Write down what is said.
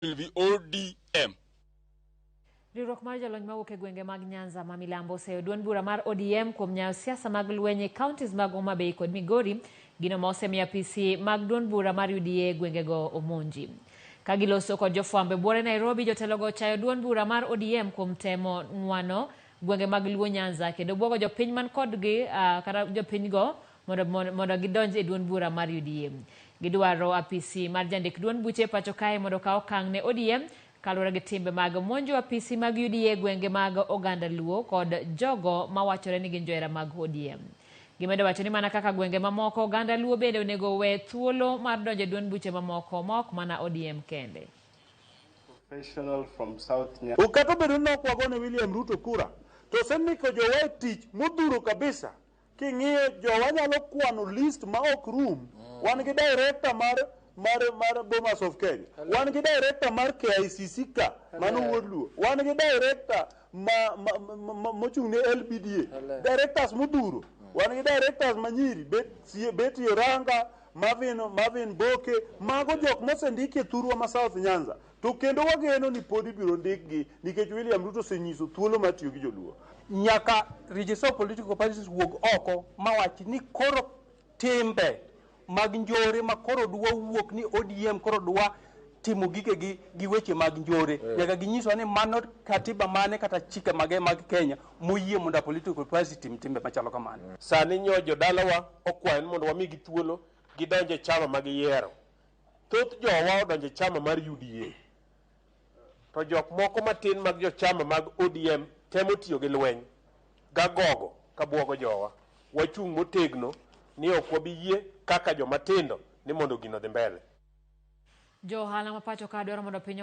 Will be ODM. Riwruok mar jolony mawuok e gwenge mag Nyanza ma milambo oseyo duond bura mar ODM kuom nyayo siasa mag lweny e counties mag Homa Bay kod Migori, gino ma osemiyo apisi mag duond bura mar UDA e gwengego omonji. Ka giloso kod jofwambo e buore Nairobi, jotelogo ochayo duond bura mar ODM kuom temo ng'wano gwenge mag Luo Nyanza kendo buogo jopiny man kodgi kata jopinygo mondo gidonj e duond bura mar UDA. Gidwaro apisi mar jandik duond buche pacho kae mondo okaw okang' ne ODM kaluwore gi timbe mag monjo apisi mag UDA e gwenge mag oganda Luo kod jogo mawachore ni gin johera mag ODM. Gimedo wacho ni mana kaka gwenge mamoko, oganda Luo bende onego owe thuolo mar donjo e duond buche mamoko ma ok mana ODM kende. Professional from South Nyanza. Kata obedo ni ok wagone William Ruto kura, to osendiko jowa e tich modhuro kabisa. King'iyo jowa nyalo kwano list ma ok rum. Wan gi director mar Bomas of Kenya. Wan gi director mar KICC ka, mano wuod Luo. Wan gi director ma mochung' ne LBDA. Directors modhuro. Wan gi directors manyiri, Betty Oranga, Marvin Boke, mago jok mosendiki e thurwa ma South Nyanza. To kendo wageno ni pod ibiro ndikgi nikech William Ruto osenyiso thuolo mar tiyo gi joluo. Nyaka Registrar of Political Parties wuog oko mawach ni koro timbe mag njore ma koro dwa wuok ni ODM koro dwa timo gikegi gi weche mag njore. Nyaka ginyiswa ni mano katiba mane kata chike mage mag Kenya moyie mondo a political party tim timbe machalo kamano. Sani nyo jodalawa okwayo ni mondo wamigi thuolo gidonje chama ma giyiero. Thoth jowa odonje chama mar UDA. To jok moko matin mag jochama mag ODM temo tiyo gi lweny gagogo ka buogo jowa. Wachung' motegno ni ok wabi yie kaka joma tindo ni mondo gino dhi mbele. Jo ohala ma pacho ka dwaro mondo piny